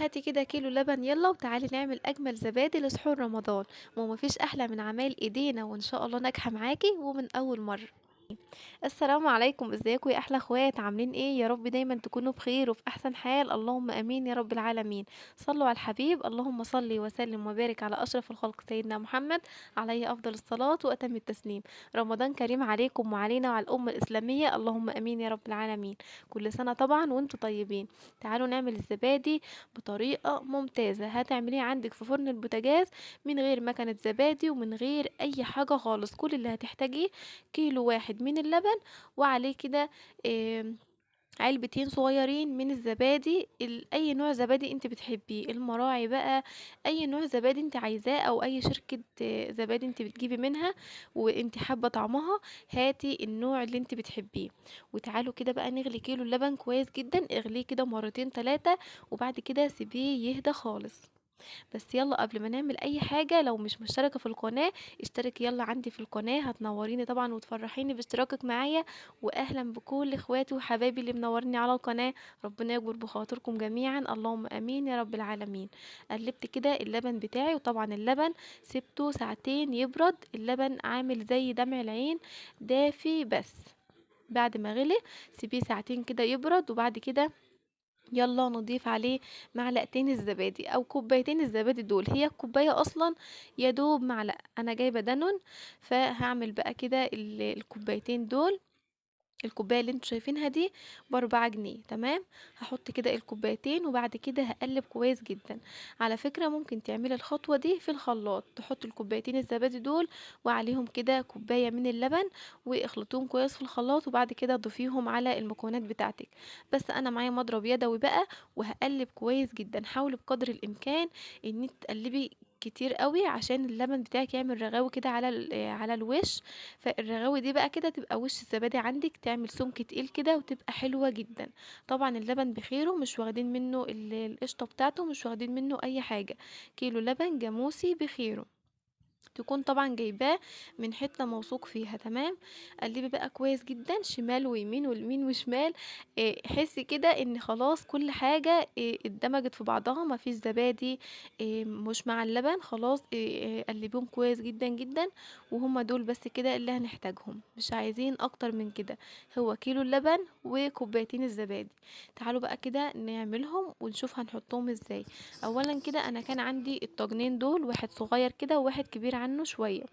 هاتي كده كيلو لبن يلا وتعالي نعمل اجمل زبادي لسحور رمضان، ومفيش احلى من عمايل ايدينا، وان شاء الله ناجحة معاكي ومن اول مرة. السلام عليكم، ازيكم يا احلى اخوات؟ عاملين ايه؟ يا رب دايما تكونوا بخير وفي احسن حال، اللهم امين يا رب العالمين. صلوا على الحبيب، اللهم صل وسلم وبارك على اشرف الخلق سيدنا محمد عليه افضل الصلاة واتم التسليم. رمضان كريم عليكم وعلينا وعلى الامة الاسلامية، اللهم امين يا رب العالمين. كل سنة طبعا وانتم طيبين. تعالوا نعمل الزبادي بطريقة ممتازة، هتعمليه عندك في فرن البوتاجاز من غير مكنه زبادي ومن غير اي حاجة خالص. كل اللي هتحتاجيه كيلو واحد من اللبن وعليه كده علبتين صغيرين من الزبادي، اي نوع زبادي انت بتحبيه، المراعي بقى، اي نوع زبادي انت عايزاه، او اي شركة زبادي انت بتجيبي منها وانت حابة طعمها، هاتي النوع اللي انت بتحبيه. وتعالوا كده بقى نغلي كيلو اللبن كويس جدا، اغليه كده مرتين تلاتة وبعد كده سيبيه يهدى خالص. بس يلا قبل ما نعمل اي حاجة، لو مش مشتركة في القناة اشتركي يلا عندي في القناة، هتنوريني طبعا وتفرحيني باشتراكك معايا. واهلا بكل اخواتي وحبايبي اللي منورني على القناة، ربنا يجبر بخاطركم جميعا، اللهم امين يا رب العالمين. قلبت كده اللبن بتاعي، وطبعا اللبن سبته ساعتين يبرد، اللبن عامل زي دمع العين دافي، بس بعد ما غلي سيبيه ساعتين كده يبرد. وبعد كده يلا نضيف عليه معلقتين الزبادي او كوبايتين الزبادي دول، هي الكوباية اصلا يا دوب معلقه، انا جايبه دانون فهعمل بقى كده الكوبايتين دول. الكوباية اللي انتوا شايفينها دي ب4 جنيه، تمام. هحط كده الكوبايتين وبعد كده هقلب كويس جدا. على فكرة ممكن تعملي الخطوة دي في الخلاط، تحطي الكوبايتين الزبادي دول وعليهم كده كوباية من اللبن واخلطيهم كويس في الخلاط، وبعد كده ضيفيهم على المكونات بتاعتك. بس انا معايا مضرب يدوي بقى وهقلب كويس جدا. حاولي بقدر الامكان ان انت تقلبي كتير قوي عشان اللبن بتاعك يعمل رغاوي كده على الوش، فالرغاوي دي بقى كده تبقى وش الزبادي عندك، تعمل سمك تقيل كده وتبقى حلوة جدا. طبعا اللبن بخيره، مش واخدين منه القشطه بتاعته، مش واخدين منه اي حاجة. كيلو لبن جاموسي بخيره، تكون طبعا جايباه من حتة موثوق فيها، تمام. قلبي بقى كويس جدا شمال ويمين واليمين وشمال، حسي كده ان خلاص كل حاجة اندمجت في بعضها، مفيش زبادي مش مع اللبن خلاص. قلبيهم كويس جدا جدا، وهما دول بس كده اللي هنحتاجهم، مش عايزين اكتر من كده. هو كيلو اللبن وكوبايتين الزبادي. تعالوا بقى كده نعملهم ونشوف هنحطهم ازاي. اولا كده انا كان عندي الطاجنين دول، واحد صغير كده وواحد كبير عنه شوية.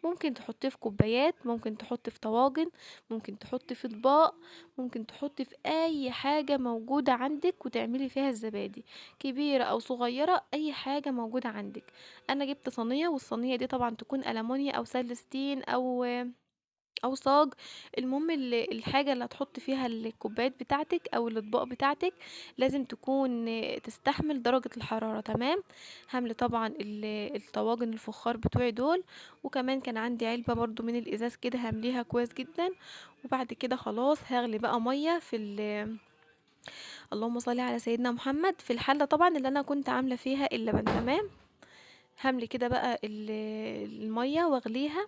ممكن تحطيه في كوبايات، ممكن تحطي في طواجن، ممكن تحطي في اطباق، ممكن تحطي في اي حاجة موجودة عندك وتعملي فيها الزبادي، كبيرة او صغيرة، اي حاجة موجودة عندك. انا جبت صينية، والصينية دي طبعا تكون ألمونيا او سلستين او صاج، المهم الحاجة اللي هتحط فيها الكوبايات بتاعتك او الاطباق بتاعتك لازم تكون تستحمل درجة الحرارة، تمام. هملي طبعا الطواجن الفخار بتوعي دول، وكمان كان عندي علبة برضو من الازاز كده همليها كويس جدا. وبعد كده خلاص هغلي بقى مية في اللهم صل على سيدنا محمد، في الحلة طبعا اللي انا كنت عاملة فيها اللبن، تمام. هملي كده بقى المية واغليها.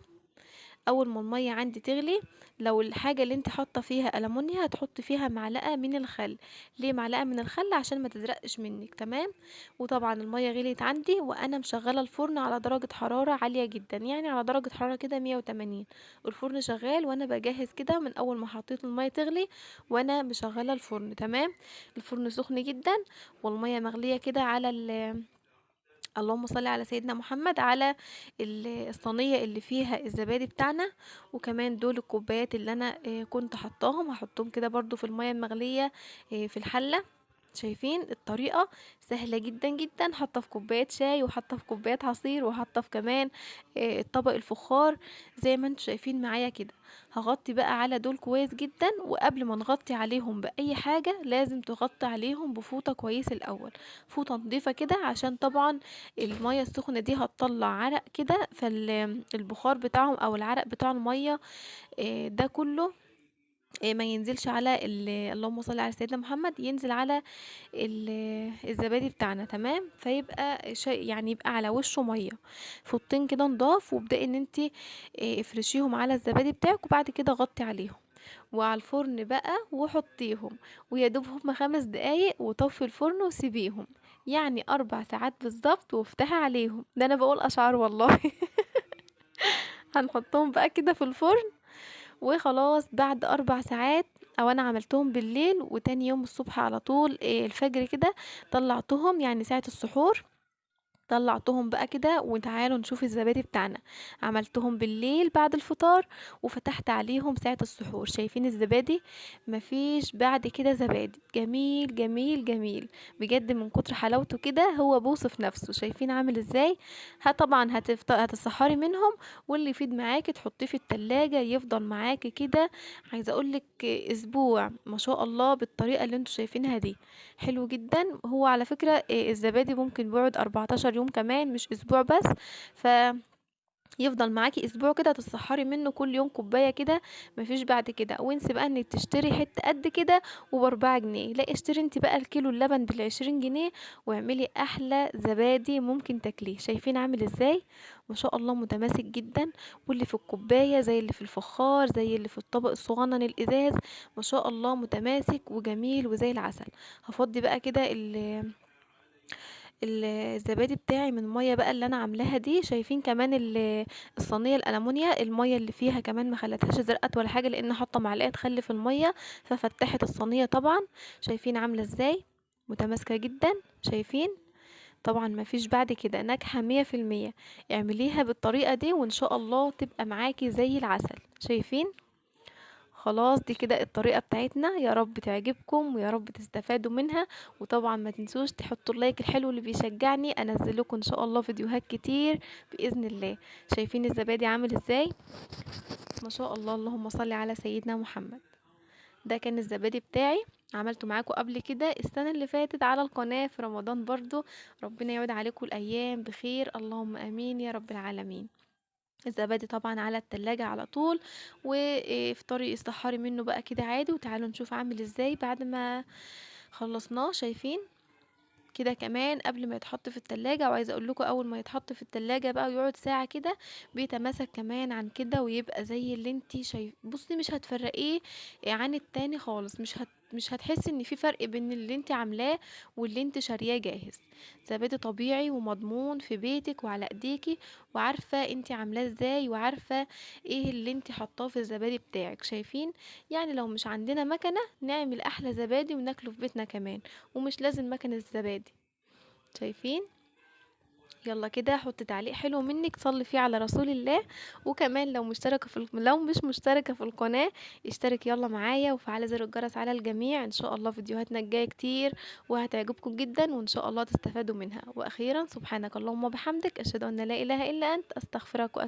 اول ما المية عندي تغلي، لو الحاجة اللي انت حاطه فيها ألمونيا هتحطي فيها معلقه من الخل. ليه معلقه من الخل؟ عشان ما تزرقش منك، تمام. وطبعا المية غليت عندي وانا مشغله الفرن على درجه حرارة عالية جدا، يعني على درجه حرارة كده 180. الفرن شغال وانا بجهز كده من اول ما حطيت المية تغلي وانا مشغله الفرن، تمام. الفرن سخن جدا والمية مغليه كده على اللهم صل على سيدنا محمد، على الصينية اللي فيها الزبادي بتاعنا. وكمان دول الكوبايات اللي انا كنت حطاهم، هحطهم كده برضو في المية المغلية في الحلة. شايفين الطريقة سهلة جدا جدا، حاطة في كوبايات شاي وحاطة في كوبايات عصير وحاطة في كمان الطبق الفخار زي ما انتم شايفين معايا كده. هغطي بقى على دول كويس جدا، وقبل ما نغطي عليهم بأي حاجة لازم تغطي عليهم بفوطة كويس الأول، فوطة نظيفة كده، عشان طبعا المية السخنة دي هتطلع عرق كده، فالبخار بتاعهم او العرق بتاع المية ده كله ما ينزلش على اللهم صل على سيدنا محمد، ينزل على الزبادي بتاعنا، تمام. فيبقى شيء يعني يبقى على وشه مية. فوطين كده نضاف، وابدأي ان انتي افرشيهم على الزبادي بتاعك، وبعد كده غطي عليهم وعلى الفرن بقى وحطيهم، ويا دوب هما 5 دقايق وطفي الفرن وسيبيهم. يعني 4 ساعات بالظبط، وافتحي عليهم. ده انا بقول اشعار والله. هنحطهم بقى كده في الفرن وخلاص. بعد 4 ساعات، او انا عملتهم بالليل وتاني يوم الصبح على طول الفجر كده طلعتهم، يعني ساعة السحور طلعتهم بقى كده. وتعالوا نشوف الزبادي بتاعنا. عملتهم بالليل بعد الفطار وفتحت عليهم ساعة السحور. شايفين الزبادي؟ مفيش بعد كده زبادي جميل جميل جميل بجد، من كتر حلاوته كده هو بوصف نفسه. شايفين عامل ازاي؟ طبعا هتسحري منهم، واللي يفيد معاكي تحطيه في التلاجة يفضل معاكي كده، عايزة اقولك اسبوع ما شاء الله بالطريقة اللي انتوا شايفينها دي. حلو جدا. هو على فكرة الزبادي ممكن بيقعد 14 يوم كمان، مش اسبوع بس، ف يفضل معاكي اسبوع كده تتسحري منه كل يوم كوباية كده، مفيش بعد كده. وانسي بقى انك تشتري حتة قد كده وباربعة جنيه، لا اشتري انت بقى الكيلو اللبن بالعشرين جنيه واعملي احلى زبادي ممكن تاكليه. شايفين عامل ازاي؟ ما شاء الله متماسك جدا، واللي في الكوباية زي اللي في الفخار زي اللي في الطبق الصغنن الازاز، ما شاء الله متماسك وجميل وزي العسل. هفضي بقى كده الزبادي بتاعي من المية بقى اللي انا عاملاها دي. شايفين كمان الصينية الالومنيا المية اللي فيها كمان ما خلتهاش زرقت ولا حاجة، لان حاطه معلقه خل في المية ففتحت الصينية طبعا. شايفين عامله ازاي؟ متماسكة جدا. شايفين؟ طبعا ما فيش بعد كده، ناجحة مية في المية. اعمليها بالطريقة دي وان شاء الله تبقى معاكي زي العسل. شايفين؟ خلاص دي كده الطريقة بتاعتنا، يا رب تعجبكم ويا رب تستفادوا منها. وطبعا ما تنسوش تحطوا اللايك الحلو اللي بيشجعني انزل لكم ان شاء الله فيديوهات كتير باذن الله. شايفين الزبادي عامل ازاي؟ ما شاء الله، اللهم صل على سيدنا محمد. ده كان الزبادي بتاعي، عملته معاكم قبل كده السنة اللي فاتت على القناة في رمضان برضو. ربنا يعود عليكم الايام بخير، اللهم امين يا رب العالمين. الزبادي طبعا على التلاجة على طول، وافطري استحري منه بقى كده عادي. وتعالوا نشوف عامل ازاي بعد ما خلصناه. شايفين كده كمان قبل ما يتحط في التلاجة، وعايزه اقول لكم اول ما يتحط في التلاجة بقى ويقعد ساعة كده بيتماسك كمان عن كده، ويبقى زي اللي انتي شايف. بصي مش هتفرقيه عن التاني خالص، مش هتحسي ان في فرق بين اللي انتي عاملاه واللي انتي شارياه جاهز. زبادي طبيعي ومضمون في بيتك وعلى ايديكي، وعارفه انتي عاملاه ازاي وعارفه ايه اللي انتي حطاه في الزبادي بتاعك. شايفين؟ يعني لو مش عندنا مكنه نعمل احلى زبادي وناكله في بيتنا كمان، ومش لازم مكنه الزبادي. شايفين؟ يلا كده حط تعليق حلو منك صلي فيه على رسول الله. وكمان لو مشتركة في لو مش مشتركة في القناة اشترك يلا معايا وفعلي زر الجرس على الجميع. ان شاء الله فيديوهاتنا الجاية كتير وهتعجبكم جدا وان شاء الله تستفادوا منها. واخيرا سبحانك اللهم وبحمدك، اشهد ان لا اله الا انت، استغفرك واتوب.